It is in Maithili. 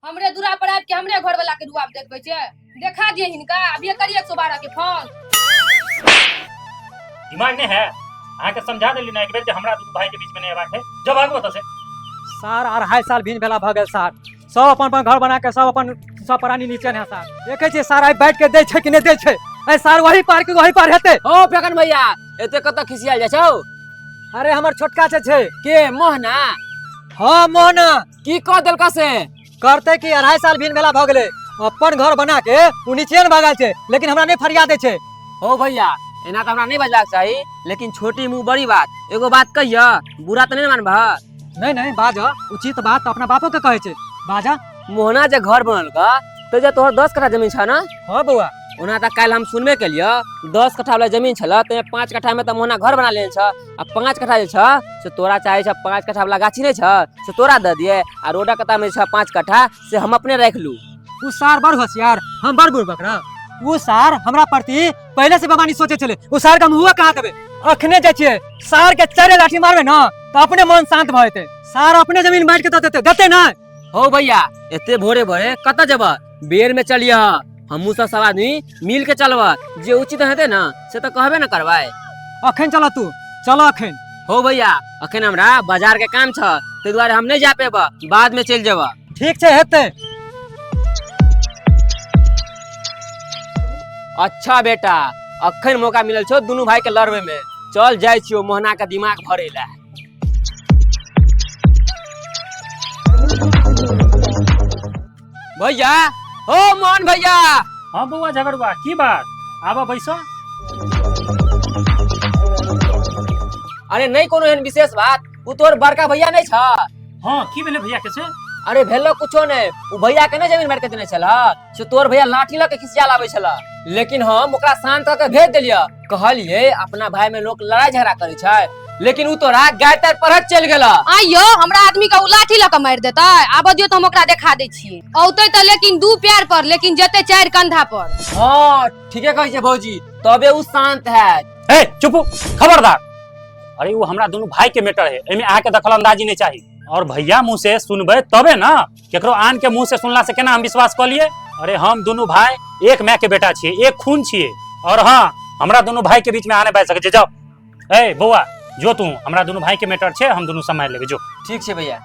हमरे दूरा पर आबि के हमरे घर वाला के रुआब देखबै छै। देखा दिए हिनका, अभी करिए 112 के फोन। दिमाग नहीं है अहाँके? समझा देली ना एक बेर जे हमरा दुनू भाई के बीच में नहीं अयबाक है। जब भागू ओतऽ से। सार, 2.5 साल भिन भेला भऽ गेल सार। सब अपन अपन घर बना के सब अपन सब प्राणी नीचे है सार। देखै छियै सार, आइ बैठ के दै छै कि नहि दै छै। ऐ सार, वही पार के वही पार हेतै। ओ फेकन भैया, एते कतऽ खिसियाल जाइ छौ? अरे, हमर छोटका छै छै। के, मोहना? हाँ, मोहना। की कह देलका से? करते कि, 2.5 साल भिन भेला भऽ गेलै, अपन घर बना के उ नीचे ने भगल छै, लेकिन हमरा नहि फरिया दै छै। हो भैया, एना तऽ हमरा नहि बजबाक चाही, लेकिन छोटी मुँह बड़ी बात। एगो बात कहिय, बुरा तऽ नहि ने मानबह? नहीं नहीं, बाज। उचित बात तऽ अपना बापो के कहै छै, बाजा। मोहना जे घर बनलका तऽ जे तोहर 10 कट्ठा जमीन छ ने? हाँ बौआ। ओना तऽ काल्हि हम सुनबे केलियै, 10 कट्ठा वाला जमीन छल, ताहिमे 5 कट्ठा में तऽ मोहना घर बना लेने छ आ 5 कट्ठा जे छ से तोरा चाहे छ। 5 कट्ठा वाला गाछी नहि छ, से तोरा दऽ दिए आ रोडक कता में छ 5 कट्ठा, से हम अपने राखि लू। उ सार बड़ होशियार, हम बड़ बुड़बक ना। उ सार हमरा प्रति पहले से बेमानी सोचे छले। उ सार के हम हुआ कहाँ देबै? अखने जाइ छियै, सार के चारे लाठी मारबै ना तऽ अपने मन शांत भऽ जेतै। सार अपने जमीन बांटि के दऽ देतै, देतै ना? हो भैया, एते भोरे भोरे कतऽ जेब? बेर में चलिह, हमहूँ सब सब आदमी मिल के चलब। जे उचित हेतै ने से तऽ कहबे ने करबै। अखन चल, तू चल अखन। हो भैया, अखन हमरा बाजार के काम छ, ताहि दुआरे हम नहि जा पेब, बाद में चलि जेब। ठीक छै, हेतै। अच्छा बेटा, अखन मौका मिलल छौ दुनू भाई के लड़बे में। चल, जाइ छियौ मोहना के दिमाग भरे ला। भैया, हो मोहन भैया। हाँ बौआ झगड़ुआ, की बात? आबऽ, बैसो। अरे नहीं, कोनो एहन विशेष बात। उ तोर बड़का भैया नहीं छ? हाँ, की भेलै भैया के से? अरे, भेलो कुछो नहीं। उ भैया के नहीं जमीन बांट के देने छल, से तोर भैया लाठी लऽ के खिसिया लाबै छल, लेकिन हम ओकरा शांत कऽ के भेज देलियै। कहलियै, अपना भाई में लोक लड़ाई झगड़ा करै छै, लेकिन उ तोरा गाय तार पढ़त चलि गेल। आइयो हमरा आदमी के उ लाठी लऽ के मारि देतै? आबऽ दियौ तऽ हम ओकरा देखा दै छियै। औतै तऽ लेकिन दू पैर पर, लेकिन जेतै चारि कंधा पर। हाँ, ठीके कहै छै भौजी, तबे उ शांत हैत। ए चुप, खबरदार! अरे, वो हमरा दुनू भाई के मैटर है, एमे अहाँके दखल अंदाजी नहीं चाहिए। और भैया मुंह से सुनबै तबे ना, केकरो आन के मुंह से सुनला से केना हम विश्वास कऽ लिए? अरे, हम दुनू भाई एक माय के बेटा छियै, एक खून छियै। और हाँ, हमरा दुनू भाई के बीच में आने बाजि सकै छै। जाओ, ए बौआ, जो तू, हमरा दुनू भाई के मैटर छै, हम दुनू सम्हारि लेबै, जो। ठीक छै भैया।